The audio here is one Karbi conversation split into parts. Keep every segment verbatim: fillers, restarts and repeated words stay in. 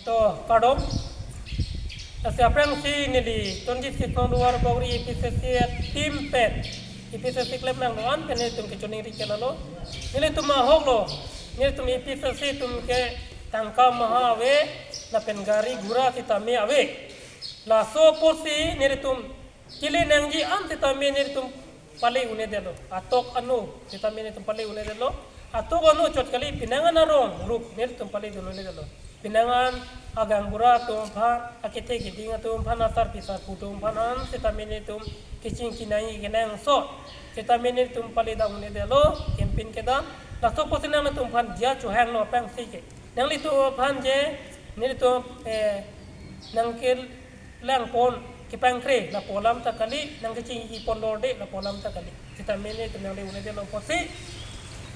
To, kardom. Lasi aphrangsi neli twenty-six nong Duarbagori A P C C team pen, A P C C klem nang doan pen nelitum kechoningri ke lalo. Nelitum ahok lo, nelitum A P C C atum ke tangka maha ave, lapen gari gura sitame ave. Laso apotsi nelitum kele nangji an sitame nelitum pale un-edetlo. Atok anu sitame nelitum pale un-edetlo. Atok anu chot kali, pinangan arong rup nelitum pale dun un-edetlo. Pinangan agaonbura atum aphan, akethe keding atum aphan, asarpi sarpo atum aphan an sitame nelitum kechingki nangji kenangsot sitame nelitum pale dam un-edetlo, campaign kedam. Laso apotsi nanglitum aphan diya chohanglo aphrangsi ke. Nanglitum aphan je nelitum, eh, nangke lang pon kepangkre lapu alam ta kali, nangkechingki pon dorde lapu alam ta kali. Sitame nelitum nangli un-edetlo apotsi,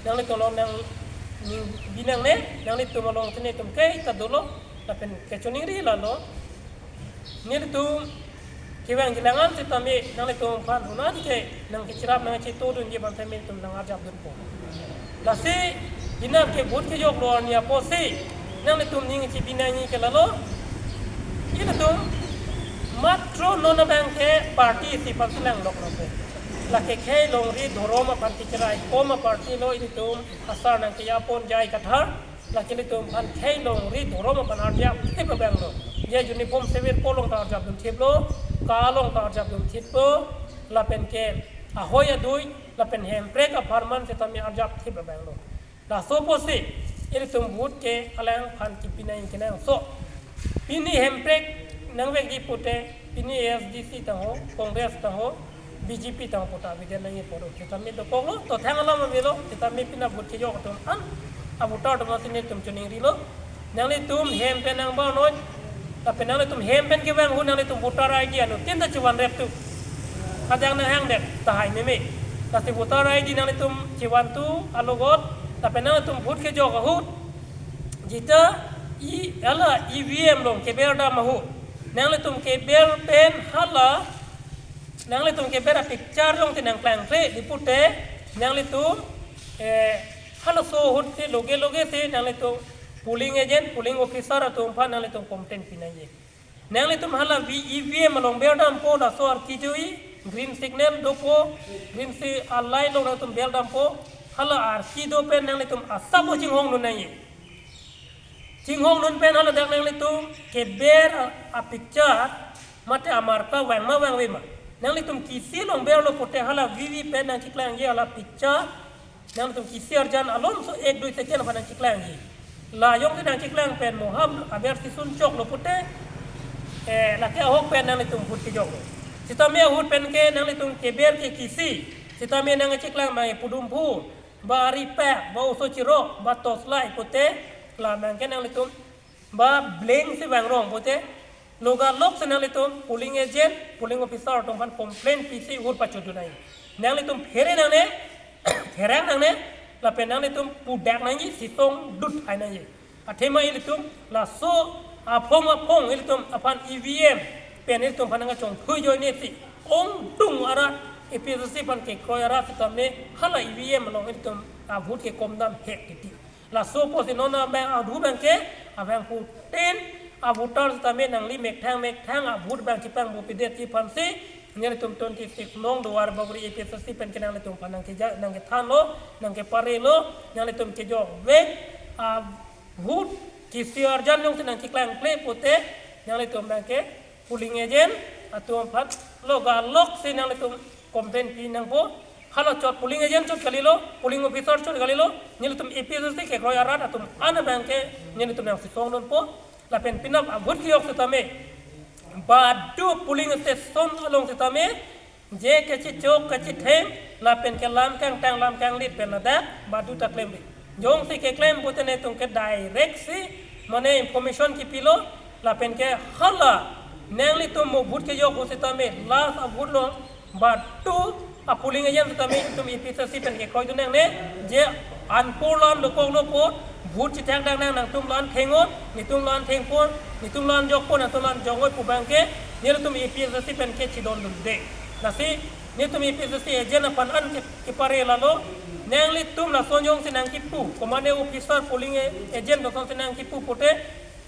nanglitum along nangning binangne, nanglitum alongsi nelitum kaita dolo, lapen kechoningri lalo. Nelitum kevang jilang an sitame nanglitum aphan un-an ke nangkechirap nangchito dunji aphan sitame nelitum nang-arjap dunpo. Lasi inar ke vote kejoklo arni apotsi nanglitum ning chibi nangji ke lalo. Ilitum matro non abang ke party isi aphansi langlok nangpo. Lake khei longri dhorom aphan kechiraikom aparty lo ilitum asar nangkeja pon J I Kathar. Lake ilitum aphan khei longri dhorom aphan arjap thip abang lo. Je uniform civil po along ta arjap dun thiplo, ka along ta arjap dun thiplo, lapen ke ahoi adui, lapen hemprek apharman sitame arjap thip abang lo. Laso apotsi ilitum vote ke alangphan kipi nangji kenangsot. Pini hemprek nangvekji pute, pini A S D C tangho, Congress tangho, B J P tangho puta avedet nangji apot sitame dokoklo, to thang alam avelo, sitame pini vote kejok atum an, a-voter atum ansi nelitum choningrilo. Nanglitum hem pen nangbangnoi, lapen nanglitum hem pen kevang ahut nanglitum voter I D anuttin ta chivan rep tu. Kadang nanghangdet tahai meme. Lasi voter I D nanglitum chivan tu alogot, lapen nanglitum vote kejok ahut, jita i hala E V M along keber dam ahut, nanglitum keber pen hala, nanglitum keber a-picture jongsi nangklangkle di pute, nanglitum, eh, halaso ahutsi loge logesi nanglitum polling agent, polling officer atum aphan nanglitum complaint pi nangji. Nanglitum hala V-, E V M along ber dampo, laso arki jui, green signal dopo, green si a-light along nanglitum ber dampo, hala arki do pen nanglitum asap chinghong dun nangji. Chinghong dun pen hala dak nanglitum keber a, a-picture, mate amarka vang ma vangve ma. Nanglitum kisi along berlo pute hala V V P A T nangcheklangji hala picture, nanglitum kisi arjan alomso ek dui second aphan nangcheklangji. La jongsi nangcheklang pen moham aber si sunchoklo pute, eh, lake ahok pen nanglitum vote kejoklo. Sitame ahut pen ke nanglitum keber ke kisi, sitame nangcheklang abang pudum phu, ba ari pak, ba oso chirok, ba torch light pute, la abang ke nanglitum ba blank si vangrong pute, logalok si nanglitum polling agent, polling officer atum aphan complaint pisi vote pachodun nangji. Nanglitum phere nangne, pherang nangne, lapen nanglitum pudak nangji, sitong dut hai nangji. Athema ilitum laso aphong aphong ilitum aphan E V M pen ilitum aphan nangkachongphui ajoine si ongdung arat, A P C C aphan kekroi arat sitame hala E V M along ilitum a-vote kekom dam hek titi. Laso apotsi non abang adhu abang ke, abang puten a-voter sitame nangli methang methang a-vote abang chepangbo pedetji aphansi, nanglitum twenty-six nong Duarbagori A P C C pen ke nanglitum aphan nangkeja, nangkethanlo, nangkeparelo, nanglitum kejokvek a-vote kisi arjan jongsi nangcheklangkle pute, nanglitum abang ke polling agent atum aphan logalok si nanglitum complaint pi nangpo. Hala chot polling agent chot kalilo, polling officer chot kalilo, nelitum A P C C kekroi arat atum an abang ke nelitum nangsisong dunpo. Lapen pini a-vote kejok sitame, badu polling station along sitame, je kachechok kachetheng, lapen ke lam kangtang lam kanglit pen ladak badu ta klemri. Jongsi keklem pute netum ke direct si mane information kipilo, lapen ke hala nanglitum mo vote kejok ahut sitame last a-vote along badu a-polling agent sitame itum A P C C pen kekroi dun nangne, je anpor la-an dokoklo pu, vote chethang dang nang, nangtum la-an thengnon, netum la-an thengpon, netum la-an jokpon, nangtum la-an joknoi pu abang ke nelitum A P C C pen ke chidon dunde. Lasi netum A P C C agent aphan an ke, kepare lalo, nanglitum lason jongsi nangkipu, commanding officer polling a-, agent lason si nangkipu pute,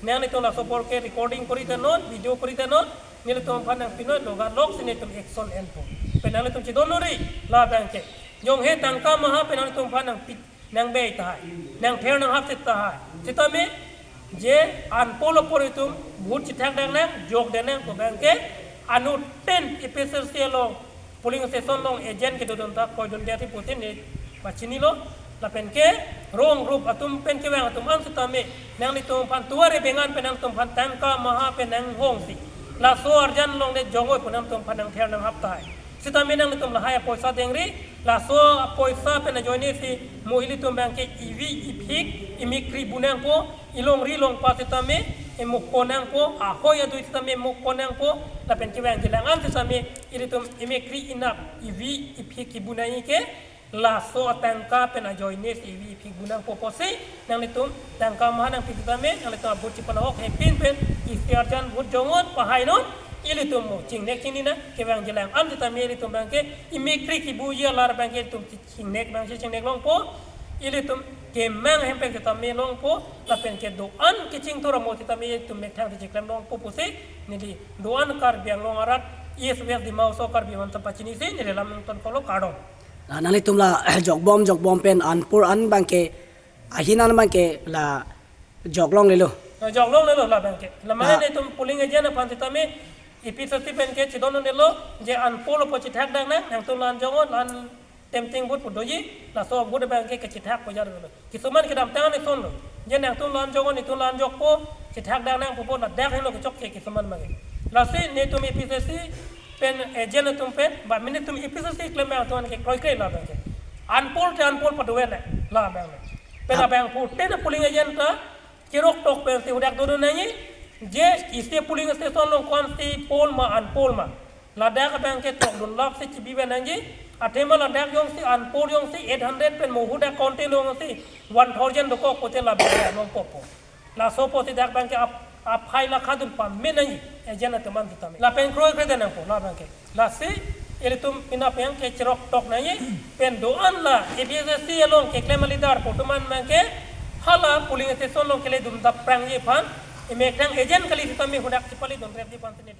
Nanglitum laso apor ke recording kori ta non, video kori ta non, nelitum aphan nangpi non, loga lok si nelitum action enpo. Pen nanglitum chedondunri, labang ke. Jongsi tangka maha pen nanglitum aphan nangpi, nangbe tahai, nangther nanghap si tahai. Sitame, je anpol apor itum vote chethak dang nang, jok dang nang, pu abang ke, anuten A P H L C along polling station along agent kedodun ta kroidunde ati putin ne pachinilo, lapen ke rong group atum pen kevang atum an sitame nanglitum aphan tuare bengan pen nangtum aphan tangka maha pen nanghong si laso arjan along de jongoi pu nangtum aphan nangther nanghap tahai. Sitame nanglitum lahai apoisa dengri, laso apoisa pen ajoine si mo ilitum abang ke ivi iphik imikri bu nangpo, ilongri longpat sitame imuk ko nangpo, ahoi adui sitame imuk ko nangpo, lapen kevang kelang an sitame ilitum imikri inap ivi iphik kibu nangji ke laso atangka pen ajoine si ivi iphik bu nangpo pusi, nanglitum tangka maha nangpi sitame, nanglitum a-vote chipanahok hepin pen isi arjan vote jongot pahai non, ilitum mo chingnek chingni nang, kevang kelang an sitame ilitum abang ke imikri kibuji alar abang ke ilitum chingnek abang si chingnek longpo, ilitum kemang ahem pen sitame longpo, lapen ke do-an kechingthur amo sitame ilitum methang si chiklem longpo pusi, neli do-an Karbi Anglong arat, East West Dima Hasao Karbi Anglong ta pachinisi, neli lam nangtonkoklo, kardom. La nanglitum la jokbom jokbom pen anpur an abang ke, ahin an abang ke la joklonglelo. Na joklonglelo labang ke. La mane Ah. nelitum polling agent aphan sitame A P H L C pen ke chedondunlo, je anpol apor chethak dang nang, nangtum la-an jongot, la-an tempting vote pu doji, laso vote abang ke kechethak pu jarlo. Kisuman kedamtang an isonlo. Je nangtum la-an jongot, nelitum la-an jokpo, chethak dang nang pupo, ladak henlo kechok ke kisuman abang ke. Lasi nelitum A P H L C pen agent atum pen, ba mane nelitum A P H L C klem abang atum an ke kroikre labang ke. Anpol te anpol paduvet le, labang le. Pen Ah. abang pu te na polling agent ta, cheroktok pensi hadak dodun nangji, je isi polling station along ko-ansi pol ma anpol ma, ladak abang ke throkdun lakh si chibi pen nangji, athema ladak jongsi anpol jongsi eight hundred pen mo hadak county alongsi one thousand dokok pute labang ke longpo po. Laso pusi dak abang ke ap-, aphai lakha dun pame nangji, agent atum an sitame. Lapen kroikre dam nangpo labang ke. Lasi ilitum pina abang ke cheroktok nangji, pen do-an la A P H L C along keklem a-leader pu atum an abang ke hala polling station along keledun daprangji aphan, imethang agent kali sitame hadak chipale dunrepji aphan sini.